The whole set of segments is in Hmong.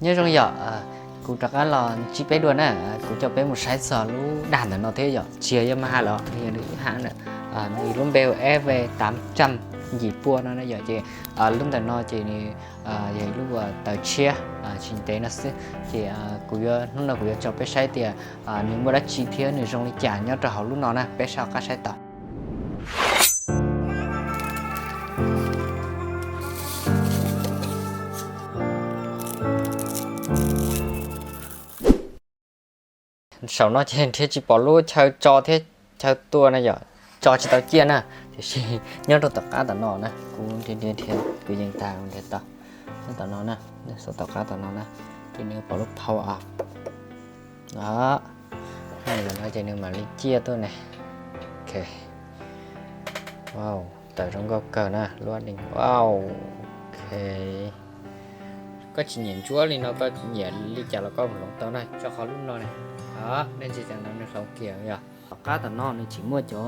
Nyob zoo yom, kuv rov qab los ntsib peb dua na, kuv coj peb mus saib txog lub dag ntawm no thiab yom, tsis yog Yamaha los yog nws ib hãng na, nws lub npe hu F V tám trăm yim pua no na yom, ces lub ntawm no ces nws yog ib lub taws tshiab tsis ntev no xwb, ces kuv yuav hnub no kuv yuav tso peb saib tias nws muaj dab tsi thiab nws zoo li cas nyob rau hauv lub no na, peb soj qab saib tau. Saum no ces nrhiav tsis pom lub chaw tso thiab chaw tua na yom, tso tsis tau ciaj na, tiam sis nyob rau tom qab tom no na, kuv nrhiav nrhiav nrhiav, kuv yeej tag nrhiav tau. Nyob tom no na, xauv tom qab tom no na, ces nws pom lub phau os. Ntawm no ces nws mam li ciaj tuaj ne. Ok. Wow, tawm zoo nkauj kawg na, lub ding. Wow, ok. Koj tsis nyiam ntsuab li no, koj tsis nyiam li cas los koj mus hloov tau na, rau qhov lub no ne. Nej ntsia tas ntawd nws hloov kiag yom. Tom qab tom no nws tseem muaj cov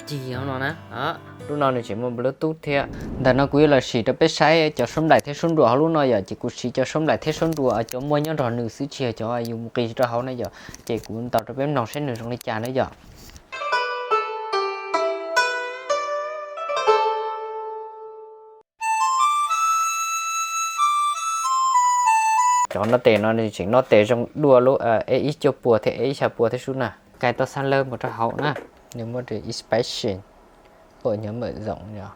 cig no na. Lub no nws tseem muaj Bluetooth thiab. Ntawm no kuv yuav los sim rau peb saib cov suab nplaim thiab suab nruas hauv lub no yom, ces kuv siv cov suab nplaim thiab suab nruas cov muaj nyob nrog nws xwb, tsis yog cov yus mus qis rau hauv na yom. Ces kuv ntaus rau peb mloog saib nws zoo li cas na yom. Cov no tes no nws tseem no tes zoo dua lub E X cuaj pua thiab E X xya pua thiab sub na. Kais tau sampler mus rau hauv na, nws muaj tus inspection, ua nyob mawm zoom yom.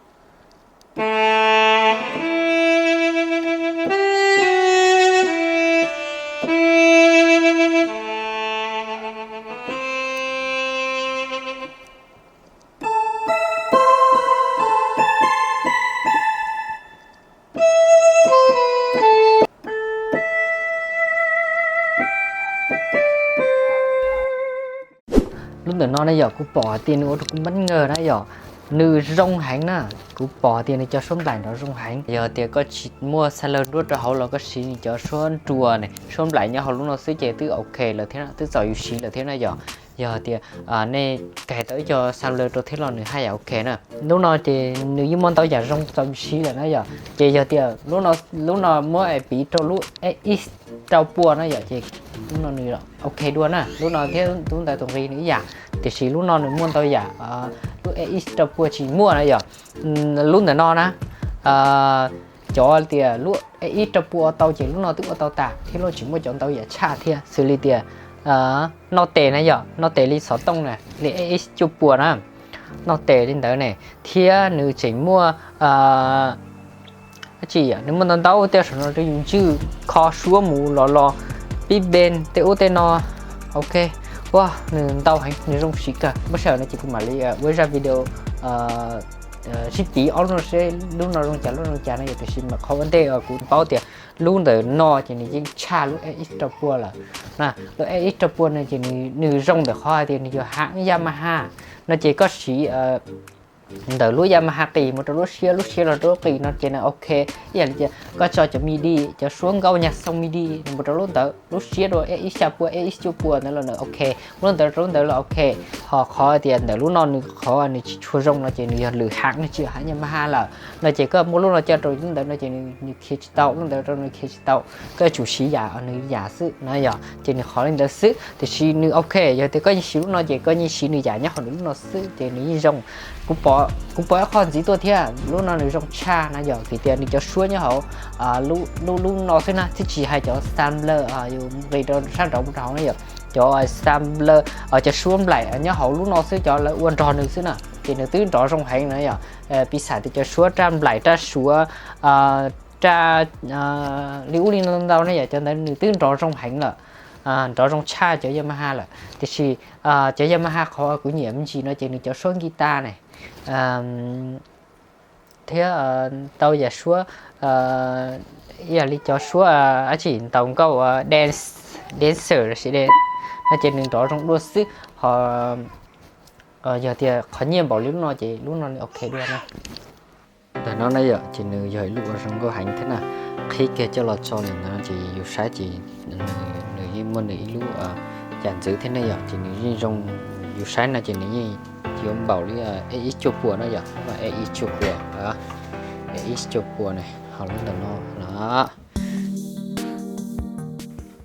Lub ntawm no na yom, kuv pom hais tias nws ua rau kuv npab ngawg na yom, nws zoo heev na. Kuv pom hais tias nws cov suab nplaim nrov zoo heev. Yog tias koj tsis muaj sampler nruab rau hauv los koj siv nws cov suab nruas ne, suab nplaim nyob hauv lub no xwb ces twb ok lawm thiab, twb txaus yus siv lawm thiab na yom. Yog tias nej kais tau ib co sampler rau thiab los nws haj yam ok na. Lub no ces nws yeej muaj ntau yam zoo txaus yus siv lawm na yom. Ces yog tias lub no muab piv rau lub E X rau pua na yom, ces lub no nws ok dua na. Lub no thiab lub ntawd tus nqi nws ib yam, tiam sis lub no nws muaj ntau yam lub E X rau pua tsis muaj na yom. Lub ntawm no na, cov tias lub E X rau pua ua tau ces lub no twb ua tau tas thiab, lub tsis muaj cov ntau yam tshaj thiab, xws li tias noj tes na yom, noj tes li xov tooj na, li E X cuaj pua na, noj tes li ntawd ne, thiab nws tseem muaj dab tsi, nws muaj ntau ntau tej saum no rau yus ntswj kho suab mus los los, pib ben tej ub tej no. Ok, ua nws ntau heev, nws zoo siv kawg. Muab sij hawm no ces kuv mam li ua zaj video sib piv ob lub no seb lub no zoo cas lub no zoo cas no yom, tiam sis mas qhov ua ntej kuv paub tias lub ntawm no ces nws yeej tshaj lub E X rau pua lawm na. Lub E X rau pua no ces nws zoo ntawm qhov hais tias nws yog hãng Yamaha no ces koj siv ntawm lub Yamaha qis mus rau lub siab, lub siab los rau lub qis no ces nws ok. Ib yam li tias koj tso cov midi, cov suab nkauj nyag xoo midi nws mus rau lub ntawd, lub siab rau E X xya pua, E X cuaj pua ntawd los nws ok, lub ntawd rau lub ntawd los ok. Ho qhov tias ntawm lub no nws qhov nws tsis tshua zoo no ces nws yog lwm hãng, nws tsis yog hãng Yamaha lawm no ces koj muab lub no coj rau lub ntawd no ces nws khiav tsis tau, lub ntawd rau nws khiav tsis tau. Koj yuav tsum siv yam nws yam xwb na yom, ces nws qhov li ntawd xwb. Tiam sis nws ok, yog tias koj yeej siv lub no ces koj yeej siv nws yam nyob hauv nws lub no xwb ces nws yeej zoo. Kuv pom ib qho ntxiv tuaj thiab, lub no nws zoo tshaj na yom, vim tias nws cov suab nyob hauv lub lub no xwb na, twb tsis hais cov sampler yus nqis rau sab nraud mus rau hauv na yom. Cov sampler, cov suab nplaim nyob hauv lub no xwb, cov lawv ua nrog nws xwb na, ces nws twb nrov zoo heev na yom. Piv xam tias cov suab raj nplaim, raj suav, raj li ub li no ntau na yom, cov ntawd nws twb nrov zoo heev lawm, nrov zoo tshaj cov Yamaha lawm. Tiam sis cov Yamaha qhov kuv nyiam me ntsis no ces nws cov suab guitar ne, thiab tau yam suab ib yam li cov suab dab tsi ntaus nkauj dance, dancer lossis dance no ces nws nrov zoo dua xwb. Ho yog tias qhov nyiaj npaum li lub no ces lub no nws ok dua na. Ntawm no na yom, ces nws yog ib lub uas zoo nkauj heev thiab na. Qhib kiag coj los tso li ntawd no ces yus saib ces nws yeej muaj nws ib lub yam ntxwv thiab ne yom, ces nws yeej zoo, yus saib no ces nws yeej yuav npaum li E X cuaj pua na yom, E X cuaj pua, E X cuaj pua ne, ho lub ntawm no na.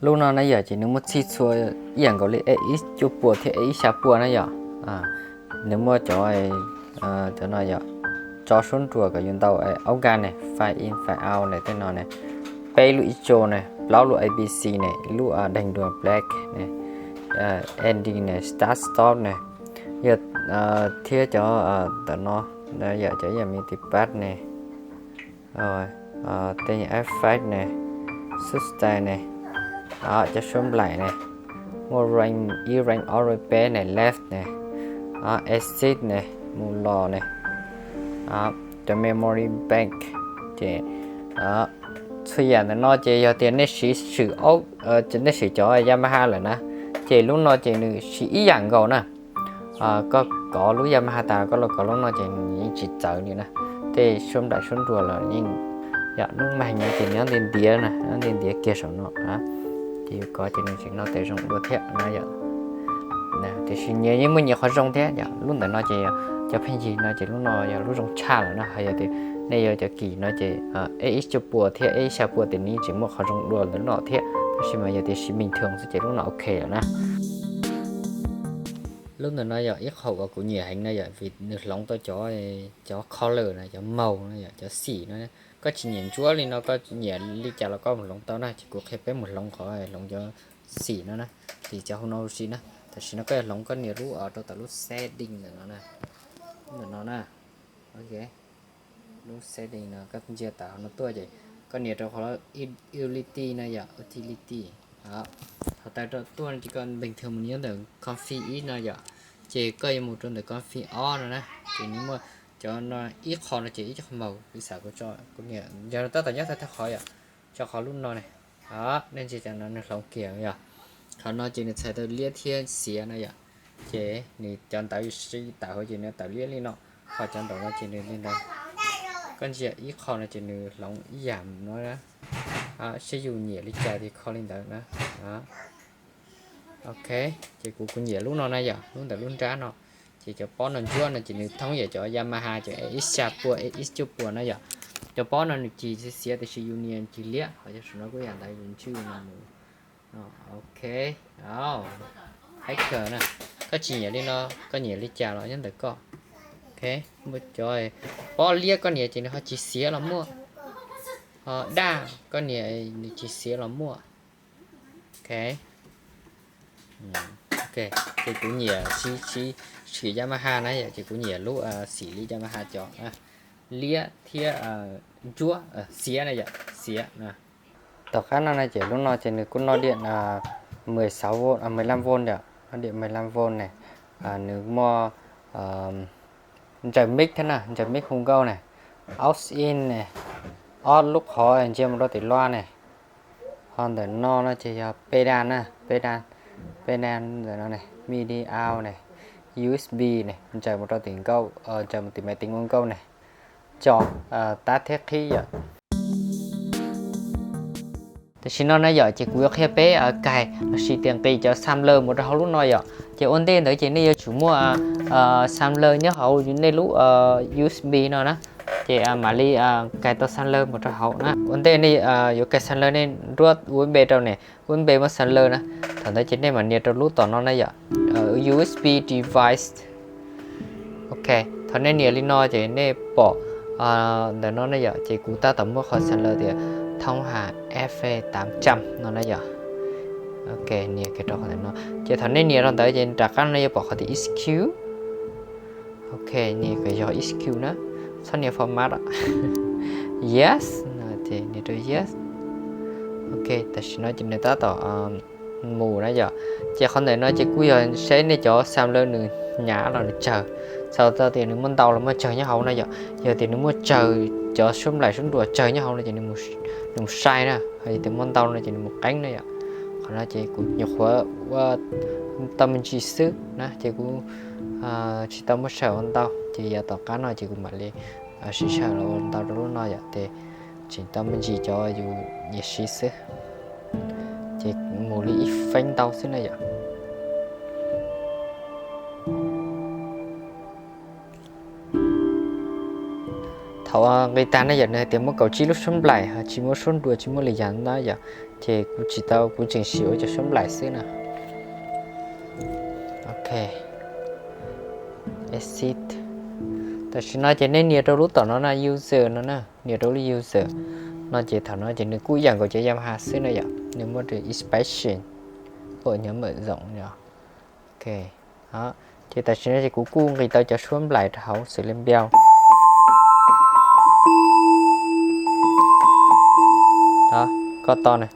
Lub no na yom, ces nws muaj txhij txhua ib yam nkaus li E X cuaj puas thiab E X xya puas na yom. Nws muaj cov, cov no yom, tso suab nruas kom yus ntaus aub ga ne, file in file out ne, tej no ne, peb lub echo ne, plaub lub A B C ne, lub deeg dua black ne, ending ne, start stop ne, yog thiab cov ntawm no yom, cov yam multipass ne, tej effect ne, substyle ne, cov suab nplaim ne, muaj range ib, range ob, range peb ne, left ne, exit ne, mus los ne, cov memory bank, ces txhua yam ntawm no ces yog tias nej siv swm, nej siv cov Yamaha lawm na, ces lub no ces nws siv ib yam nkaus na. Koj kov lub Yamaha tas koj los kov lub no ces nws yeej tsis txawv li na. Tej suab nplaim suab nruas los yeej, yom, lub mas heev no ces nws nyob ntiav ntiav na, nyob ntiav ntiav kiag saum no. Ces yus kov ces nws tseem noj tes zoo dua thiab na yom. Tiam sis nyias yeej muaj nyias qhov zoo thiab yom. Lub ntawm no ces cov pheej yig no ces lub no yog lub zoo tshaj lawm na. Ho yog tias nej yuav cov kim no ces E X cuaj puas thiab E X xya puas ces nws tseem muaj qhov zoo dua ntawm lub no thiab, tab sis mas yog tias siv bình thường xwb ces lub no ok lawm na. Lub ntawm no yog ib qho uas kuv nyiam heev na yom, vim nws hloov tau cov, cov color na, cov màu na yom, cov xim no. Koj tsis nyiam ntsuab li no, koj nyiam li cas los koj mus hloov tau na, ces kuv qhia peb mus hloov qhov hloov cov xim no na, xim cov hu no hu si na. Tam sim no koj yuav hloov koj nias lub rau tom lub setting ntawm no na, ntawm no na. Ok, lub setting no koj ntsia tawm hauv no tuaj ces koj nias rau qhov utility no yom, utility. Thaum tawm rau tuaj no ces koj bình thường mus nyob ntawm config ib no yom, ces koj yuav mus rau ntawm config ob no na, ces nws muaj cov no ib qho no ces ib qho màu, piv xam kuv tso, kuv nias yog tab tom nyob thawj thawj qhov yom, tso qhov lub no ne. Nej ntsia cov no nws hloov kiag yom. Qhov no ces nws txhais tau liab thiab xiav no yom, ces nws cov ntawv siv tawm hauv ces nws tawm liab li no, ho cov ntawm no ces nws li ntawd. Koj ntsia ib qho no ces nws hloov ib yam no na. Seb yus nyiam li cas ces kho li ntawd na. Ok, ces kuv, kuv nyiam lub no na yom, lub ntawm lub nrab no. Ces cov pob no ntsuab no ces nws thoob yam cov Yamaha cov E X xya puas, E X cuaj puas na yom. Cov pob no nws cig xiav tiam sis yus nias cig liab, ho cov saum no kuj yam ntawd, yus ntswj no mus. Ok, hacker na, koj tsis nyiam li no, koj nyiam li cas los nyob ntawm koj. Ok, muaj cov pob liab koj nias ces nws ho cig xiav los muaj, ho daj koj nias nws cig xiav los muaj. Ok, ok, ces kuv nyiam siv, siv, siv Yamaha na yom, ces kuv nyiam lub xim li Yamaha cov liab thiab ntsuab, xiav na yom, xiav na. Tom qab no na ces lub no ces nws kuj noj diam mười sáu V, mười lăm V yom, noj diam mười lăm V ne. Nws muaj ntsaws mic thiab na, ntsaws mic hu nkauj ne, aux in ne, ob lub qhov ntsia mus rau tim loa ne. Ho ntawm no no ces yog pê đàn na, pê đàn, pê đàn ntawm no ne, midi out ne, U S B ne, ntsaws mus rau tim nkauj, ntsaws mus tim máy tính ua nkauj ne, tso tab thiab qhib yom. Tam sim no na yom, ces kuv yuav qhia peb kais los sis tias nqis cov sampler mus rau hauv lub no yom. Ces ua ntej ntawd ces nej yuav tsum muaj sampler nyob hauv nej lub U S B no na. Ces mam li kais tau sampler mus rau hauv na. Ua ntej nej yuav kais sampler nej nruab U S B rau ne, U S B muaj sampler na. Thaum ntawd ces nej mam nias rau lub tom no na yom, U S B device. Ok, thaum nej nias li no ces nej pom ntawm no na yom, ces kuv tab tom muab qhov sampler tias thoob has F tám trăm no na yom. Ok, nias kiag rau qhov ntawm no. Ces thaum nej nias rau ntawd ces rov qab no yuav pom qhov tias E Q. Ok, nias kom yog E Q na, txhob nias format. Yes, nias rau yes. Ok, tam sim no ces nws tab tom mus na yom. Ces qhov ntawm no ces kuj yog saib nej cov sampler nws hnyav los nws tsawg. Txhais tau tias nws muaj ntau los muaj tsawg nyob hauv na yom. Yog tias nws muaj tsawg, cov suab nplaim suab nruas tsawg nyob hauv no ces nws mus sai na. Ho yog tias muaj ntau no ces nws mus qeeb na yom. Qhov no ces kuv nyuam qhuav ua tau me ntsis xwb na, ces kuv tsis tau muab saib ua ntau, ces yav tom qab no ces kuv mam li siv saib los ua ntau rau lub no yom, ces tseem tau me ntsis cov yus nyiam siv xwb. Ces mus li ib feeb ntau xwb na yom. Thaum nqis tag na yom, nws hais tias muab kaum tsib lub suab nplaim, tsis muab suab nrua, tsis muab li yam na yom, ces kuv tsis tau, kuv tseem siv ua cov suab nplaim xwb na. Ok, exit. Tam sim no ces nej nias rau lub tom no na, user no na, nias rau lub user no ces thaum no ces nws kuj ib yam nkaus cov Yamaha xwb na yom, nws muab rau inspection, pom nyob mawm zoom yom. Ok, ces tam sim no ces kuv kuj nqis tau cov suab nplaim rau hauv xws li npiau. Koj to na.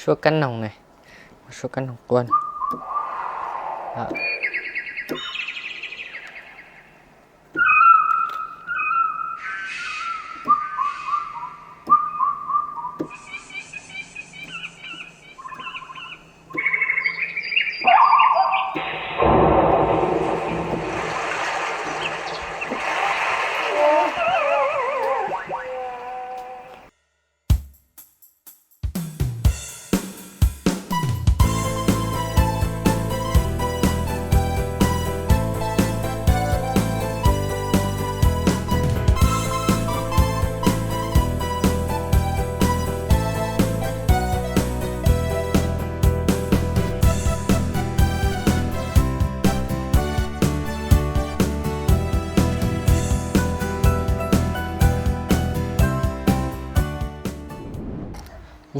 Suab kab noog ne, suab kab noog quaj.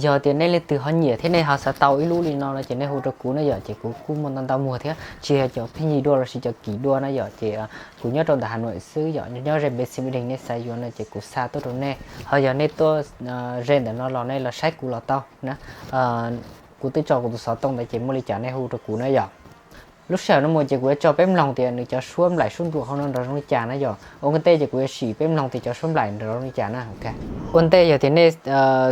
Yog tias nej leej twg ho nyiam thiab nej ho xav tau ib lub li no no ces nej hu rau kuv na yom, ces kuv kuj muaj ntau ntau muag thiab, tsis hais cov pheej yig dua lossis cov kim dua na yom, ces kuv nyob rau ntawm Hà Nội xwb yom, nyob ze Bến Xe Mỹ Đình, nej xav yuav no ces kuv xa tuaj rau nej, ho yog nej tuaj ze ntawm no los nej los saib kuv los tau na. Kuv twb tso kuv tus xov tooj ntawd ces muaj li cas nej hu rau kuv na yom. Lub sij hawm no mus ces kuv yuav tso peb mloog tias nws cov suab nplaim suab nruam hauv no nrov zoo li cas na yom. Ua ntej ces kuv yuav sim peb mloog tias cov suab nplaim nrov zoo li cas na. Ua ntej yog tias nej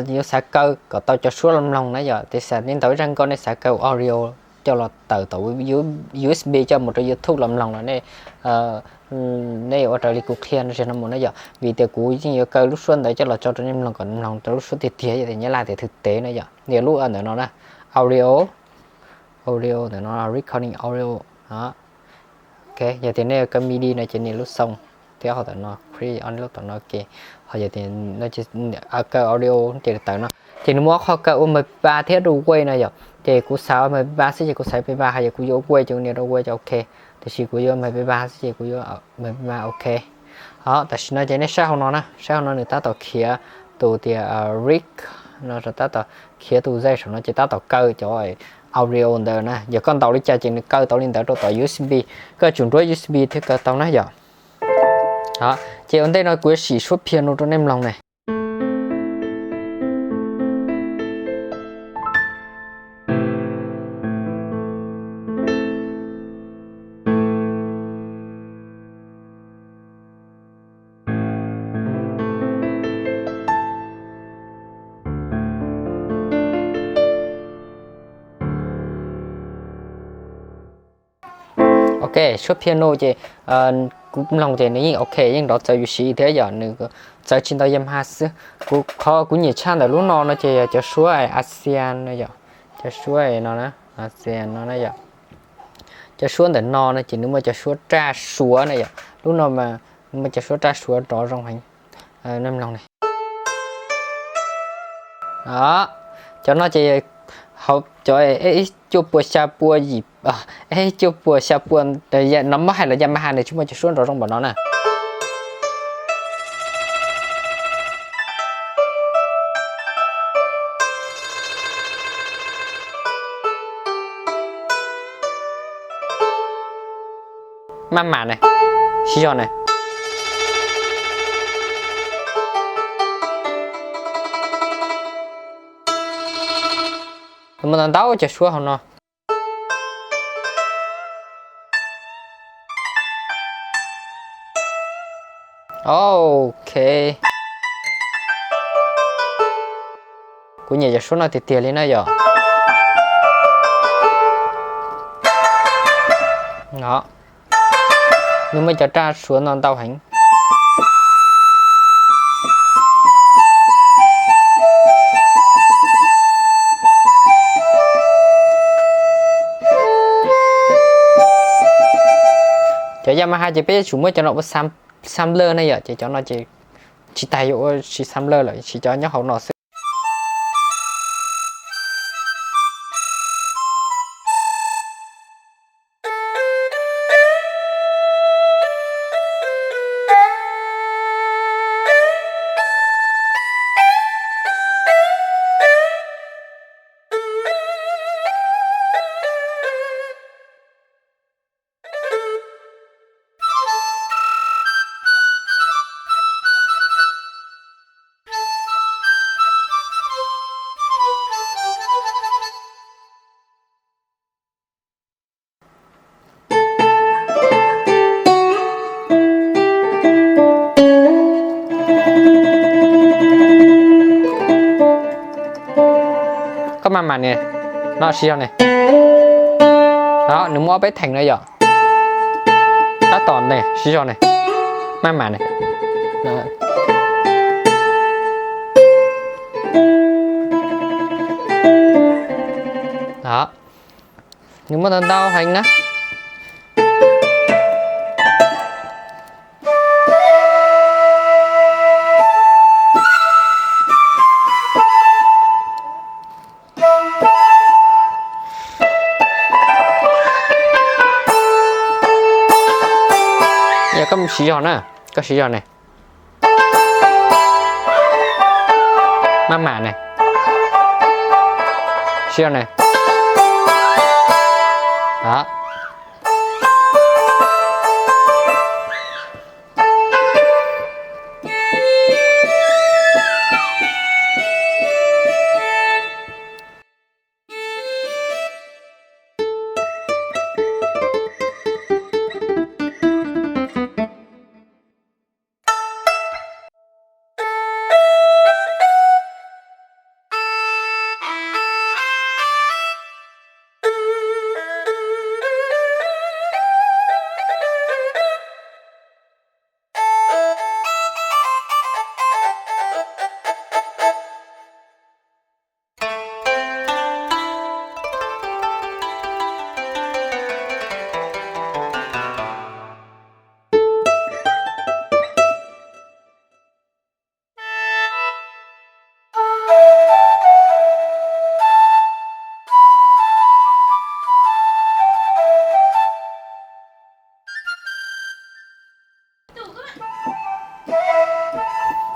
yuav xav kaw kom tau cov suab los mloog na yom, tias xav nej ntaus ib zaj nkauj nej xav kaw audio coj los tawm tom USB coj mus rau YouTube los mloog los nej, nej yuav ua raws li kuv qhia no mus na yom, vim tias kuv yeej yuav kaw lub suab ntawd coj los tso rau nej mloog kom mloog rau lub suab tiag tiag, yog tias Nyab Laj tias thực tế na yom, nias lub ntawm no na, audio, audio ntawm no, recording audio. Ok, yog tias nej yuav kaw MIDI no ces nias lub xoo thiab ho tom no, create audio tom no, ok. Ho yog tias kaw audio ces tawm no, ces nws muaj ob qho kaw ua MP ba thiab rau wave no yom, ces kuv xav ua MP ba xwb ces kuv xav MP ba, ho yog kuv yuav wave ces kuv nias rau wave ces ok. Tiam sis kuv yuav MP ba xwb ces kuv yuav MP ba, ok. Ho tam sim no ces nej saib hauv no na, saib hauv no nws tab tom khiav tus tias rick no, tab tom khiav tus zaj saum no ces tab tom kaw cov audio ntawd na. Yog koj ntaus li cas ces nws kaw tau li ntawd rau tom USB. Koj tsum nruab USB thiab kaw tau na yom. Ces ua ntej no kuv yuav sim suab piano rau nej mloog ne. Ok, suab piano ces kuv mloog ces nws yeej ok, yeej nrov txawv yus siv thiab yom, nws txawv tsis ntau Yamaha xwb. Kuv qhov kuv nyiam tshaj ntawm lub no no ces yog cov suab Asian no yom, cov suab no na, Asian no na yom. Cov suab ntawm no no ces nws muaj cov suab raj suav na yom, lub no mas nws muaj cov suab raj suav nrov zoo heev. Nej mloog ne. Cov no ces hauv cov ib cuaj pua xya pua yim, ib cuaj pua xya pua, no muab hais los Yamaha nws tsis muaj cov suab nrov zoo npaum no na. Maj mam ne, siv zog ne. Muaj ntau ntau cov suab hauv no. Ok. Kuv nyiam cov suab no tiag tiag li na yom. Nws muaj cov raj suav no ntau heev. Cov Yamaha ces peb yuav tsum muab cov no ua sampler ne yom, ces cov no ces tsis tas yuav ua siv sampler lawm, siv cov nyob hauv no xwb. Koj maj mam ne, no siv zog ne. Nws muaj ob peb theem na yom. Tab tom ne, siv zog ne, maj mam ne. Nws muaj ntau ntau heev na. Yog koj mus siv zog na, koj siv zog ne. Maj mam ne. Siv zog ne.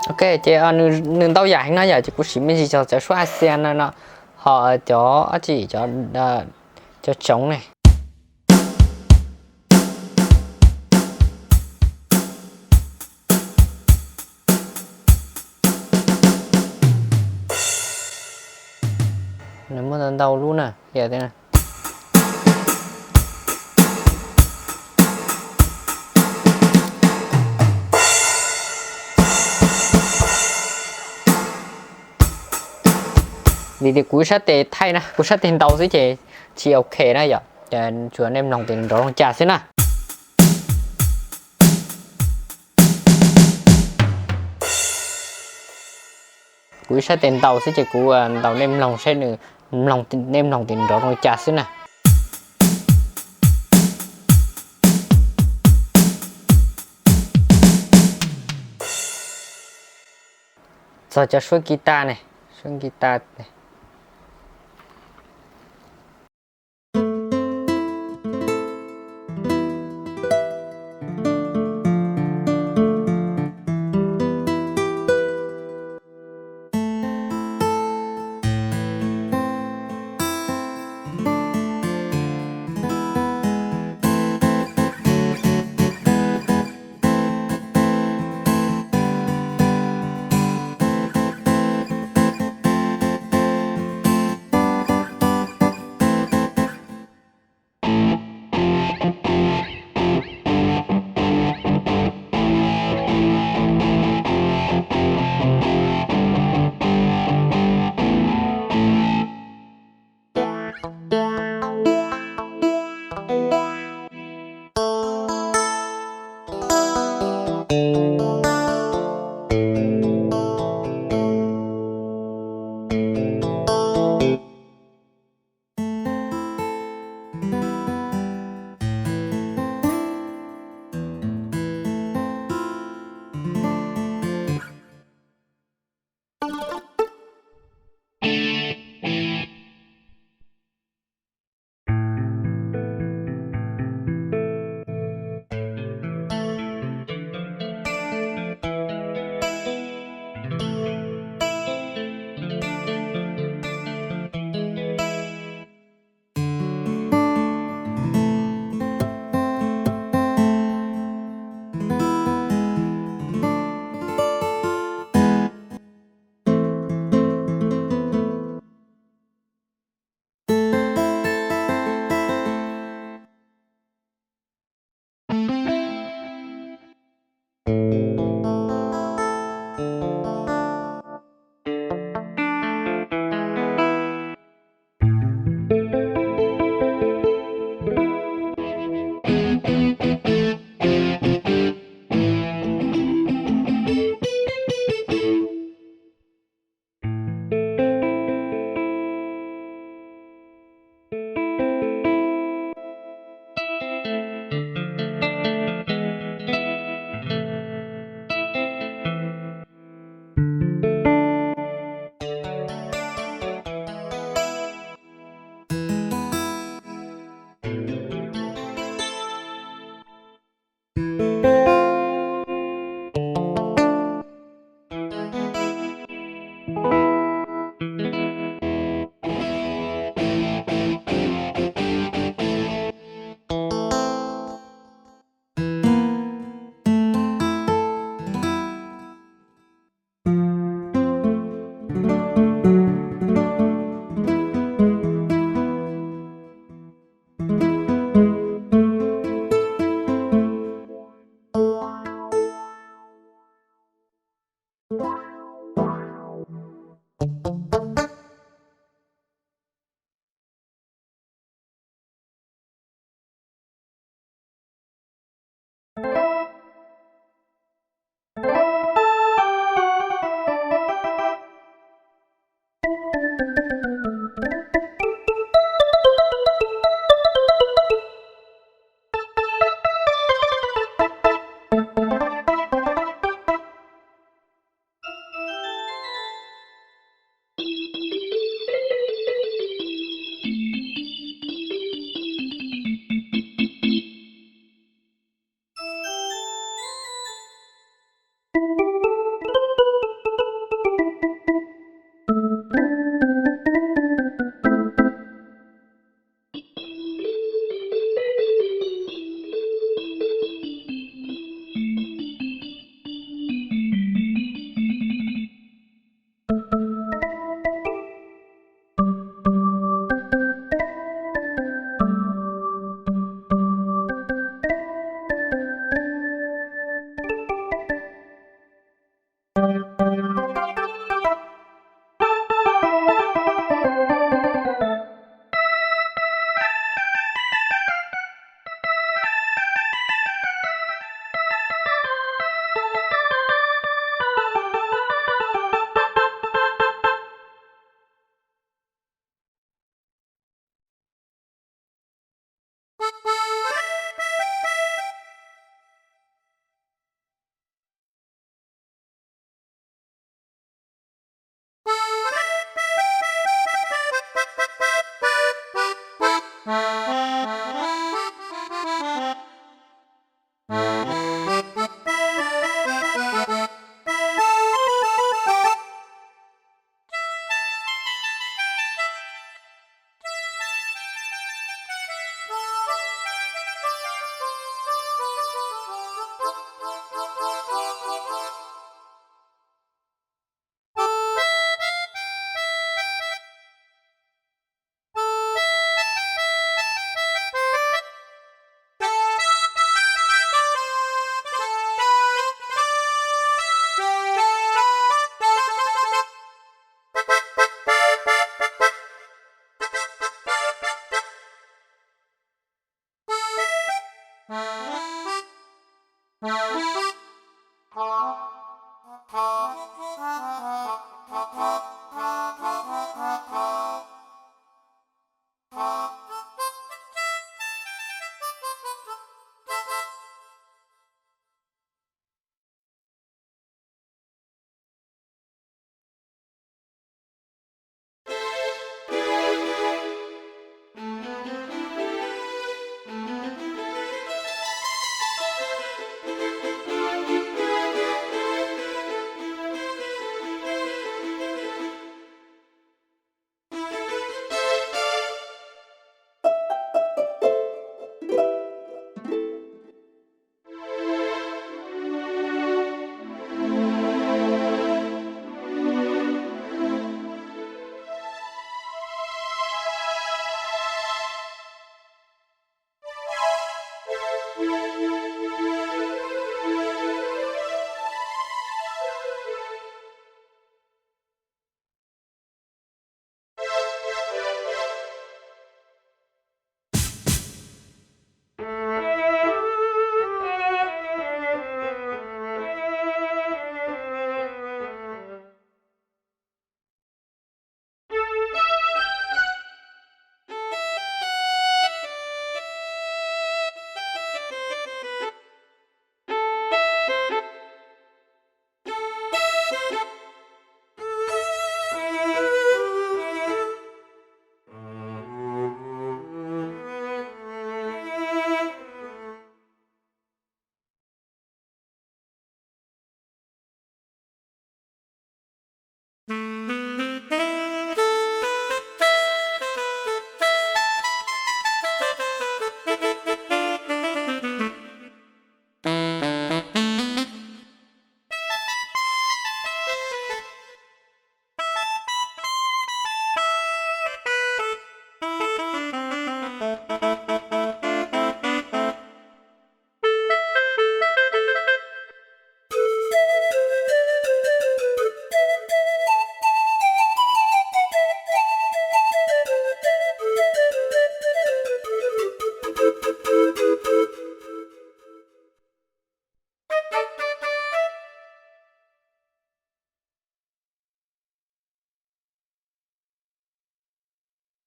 Ok, ces nws ntau yam heev no yom, ces kuv siv me ntsis cov suab Asian no, ho cov, cov tsoov ne. Nws muaj ntau ntau lub na. Vim tias kuv sab tes thaij na, kuv sab tes ntaus xwb ces tsis ok na yom. Tsuas nej mloog tias nrov zoo cas xwb na. Kuv ib sab tes ntaus xwb ces kuv ntaus nej mloog saib nws, mloog, nej mloog tias nrov zoo li cas xwb na. Txog cov suab guitar ne, suab guitar.